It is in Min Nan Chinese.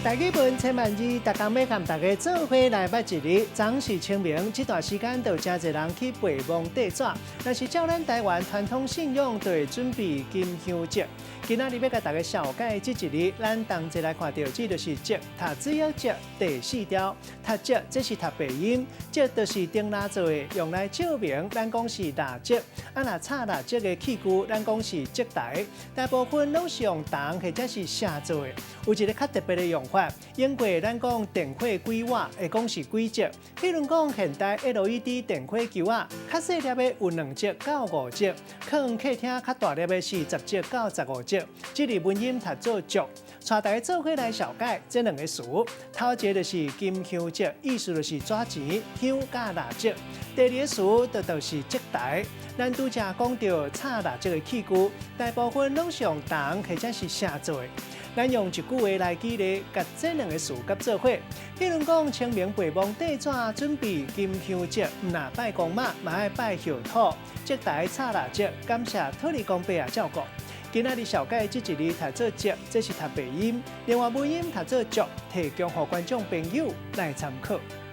台語文千萬字，逐工欲佮大家做伙來捌一字。昨是清明，這段時間就誠濟人去陪墓硩紙。若是照咱台灣傳統信仰，就會準備金香燭。今仔日欲共大家紹介這一字，咱同齊來看著，這就是燭，讀水仔燭第四調。讀燭，這是讀白音，燭就是燈籃做的，用來照明。咱講是蠟燭，啊若插蠟燭的器具，咱講是燭台。大部分攏是用銅或者是錫做的。有一个較特別的用法，英國咱講電火幾瓦，會講是幾燭。譬如講現代 LED 電火球仔，較細粒的有2燭到5燭，囥客廳較大粒的是10燭到15燭。這字文音讀做燭，帶大家做伙來紹介這兩个詞。頭一个就是金香燭，意思就是紙錢、香佮蠟燭。第二个詞就是燭台。咱拄才講著插蠟燭的器具，大部分攏是用銅或者是錫做的。咱用一句話來舉例，共這兩个詞合做伙。譬如講清明陪墓硩紙準備金香燭，毋若拜公媽，嘛愛拜後土，燭台插蠟燭，感謝土地公伯仔照顧。今仔日紹介這一字讀做燭，這是讀白音；另外文音讀做燭，提供予觀眾朋友來參考。